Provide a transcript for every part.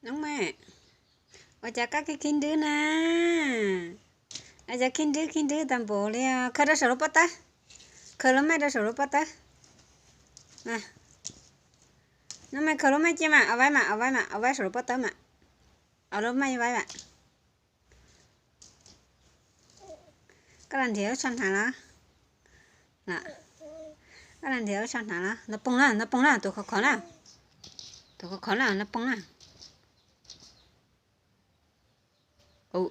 Noob Maij, ua cas koj khib khib nrwb na? Ua cas khib nrwb khib nrwb tag npaum li? Khaws rau saum lub pob tawb. Khaws lub maij rau saum lub pob tawb. Noob Maij, khaws lub maij cia mas, au vaib mas, au vaib mas, au vaib saum lub pob tawb mas. Au lub maij vaib mas. Koj los nrhiav lub tsho hnav los? Koj los nrhiav lub tsho hnav los? No poob na, no poob na, tus khov khov na. Tus khov khov na, no poob na. Au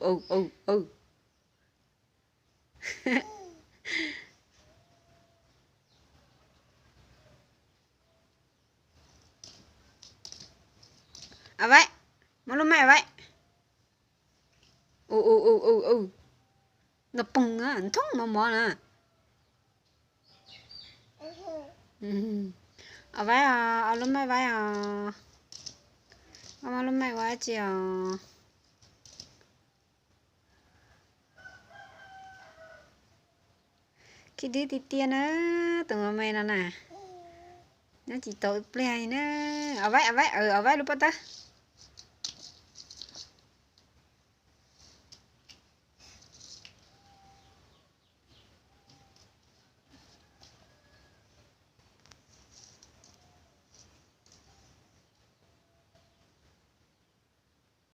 vaib, muab lub maij vaib. No poob na, nthoob mos mos na. Au vaib os, au lub maij vaib os. Koj muab lub maij ua dab tsi os? Khib nrwb tiag tiag na, tus me me no na. Nyob tsis tau ib pliag li na. Au vaib, au vaib, au vaib lub pob tawb.